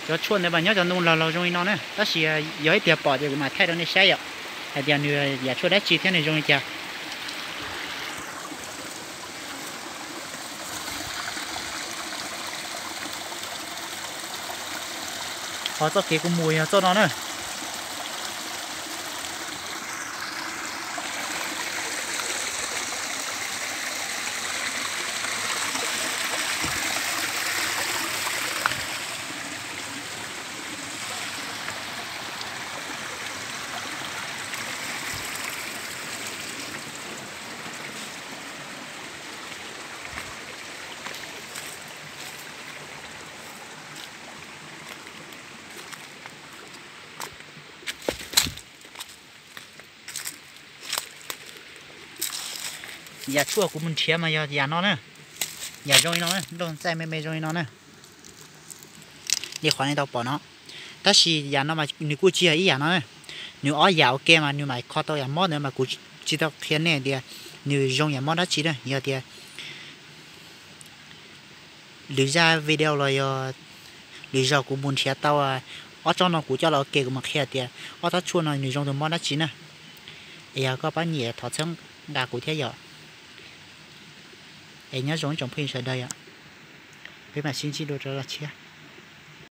Cov tshuaj ntawd mas nyob cov ntoo laug laug zoo li no na, tab sis yog ib tiag pom ces kuv mam thaij rau nej saib yom, hais tias nws yam tshuaj dab tsi thiab nws zoo li cas. Ho txoj kev kuv mus yog txoj no na. Yam tshuaj kuv mus nrhiav mas yog yam no na, yam zoo li no, nplooj txaij me me zoo li no na. Nej qhov nej tau pom no, tab sis yam no mas nws kuj tsis yog ib yam no na. Nws ob yam ua ke mas nws mam kho tau yam mob ntawd mas kuv tsis tau qhia nej tias nws zoo yam mob dab tsi na. Yog tias lwm zaj video los yog lwm zaus kuv mus nrhiav tau ob tsob no kuv coj los ua ke kuv mam qhia tias ob tsob tshuaj no nws zoo tus mob dab tsi na. Es yog koj pab nyiam thov txhawb nqa kuv thiab yom. Es nyob zoo ib tsoom phooj ywg sawv daws yom. Peb mam sib ntsib dua rau zaum tshiab.